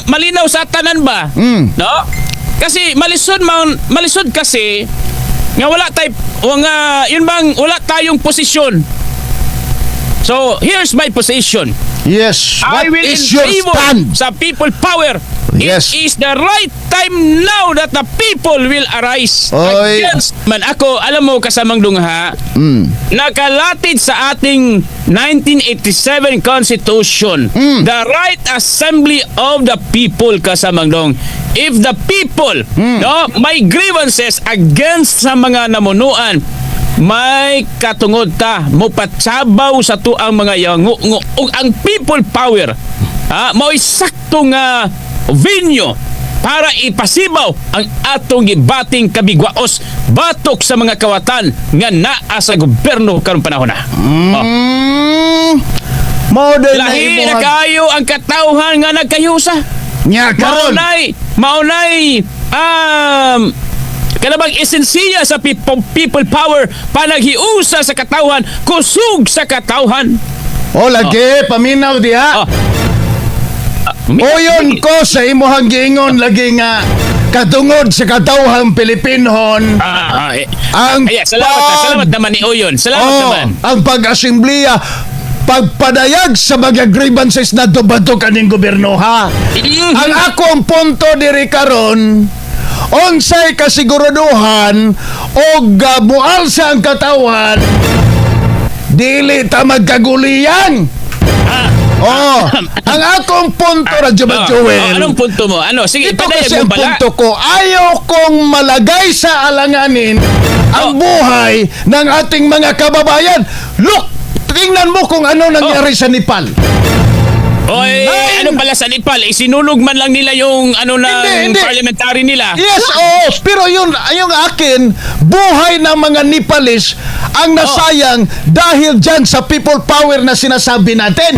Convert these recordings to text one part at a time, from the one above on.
malinaw sa tanan ba? No? Kasi malisod man, malisod kasi nga wala tay o nga yun bang wala tayong posisyon. So, here's my position. Yes. I What will is in your favor stand? sa people power. It is the right time now that the people will arise Oy. Against. Man, ako, alam mo, kasamang dungha, nakalatid sa ating 1987 Constitution, the right assembly of the people, kasamang dong. If the people, no, may grievances against sa mga namunuan, may katungod ta mopatsabaw sa tuang mga yango ug ang people power, ha, mao'y sakto nga venue para ipasibaw ang atong gibating kabigwaos batok sa mga kawatan nga naa sa gobyerno karong panahon na. Oh. Mao day na Lahi na imuhang kayo ang katawhan nga nagkahiusa. Nya karon. Maunay kanabang esensiya sa people power, panaghiusa sa katawhan, kusog sa katawhan. O lagi, paminaw diha. Oh. Uyon ko sa imuhang giingon lagi nga katungod sa katawhang Pilipinhon Ah, eh. ang Ay, salamat, salamat naman ni Uyon. Salamat Oh, naman. ang pag-asimbliya, pagpadayag sa mga grievances na batok kaning gobyerno, ha. Ang akong punto diri karon, unsay kasiguraduhan og mualsa ang katawhan, dili ta magkaguliyan? Oh, ang akong punto ra, Oh, Joel. oh, anong punto mo? Ano? Sige, Ito ipadayag kasi mo ang bala. punto ko. Ayaw kong malagay sa alanganin ang buhay ng ating mga kababayan. Look! Tingnan mo kung ano nangyari sa Nepal. Oy, Nine. ano pala sa Nepal? Isinunog man lang nila yung ano ng Hindi, hindi. parliamentary nila. Yes, oo. Pero yun, yung akin, buhay ng mga Nepalese ang nasayang dahil dyan sa people power na sinasabi natin.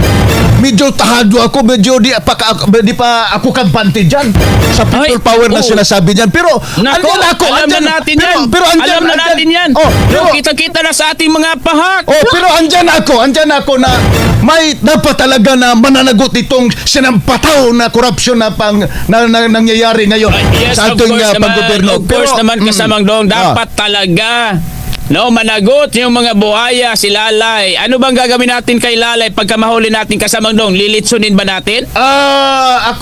Medyo tahado ako, medyo di pa ako kampante dyan sa people Ay, power na oo. sinasabi dyan. Pero Nako, andyan ako, alam andyan, na natin pero, yan. Pero andyan, Alam na andyan. natin yan. Oh, pero, Kita-kita na sa ating mga pahak. Oh, pero andyan ako na may dapat talaga na mananagot itong sinampataw na korupsyon na pang na nangyayari ngayon Ay, yes, sa of ating course naman. paggobyerno. Of course Pero, naman, kasamang dong. Dapat talaga, no, managot yung mga buhaya, si Lalay. Ano bang gagawin natin kay Lalay pagka mahuli natin, kasamang dong? Lilitsunin ba natin? Ah, ako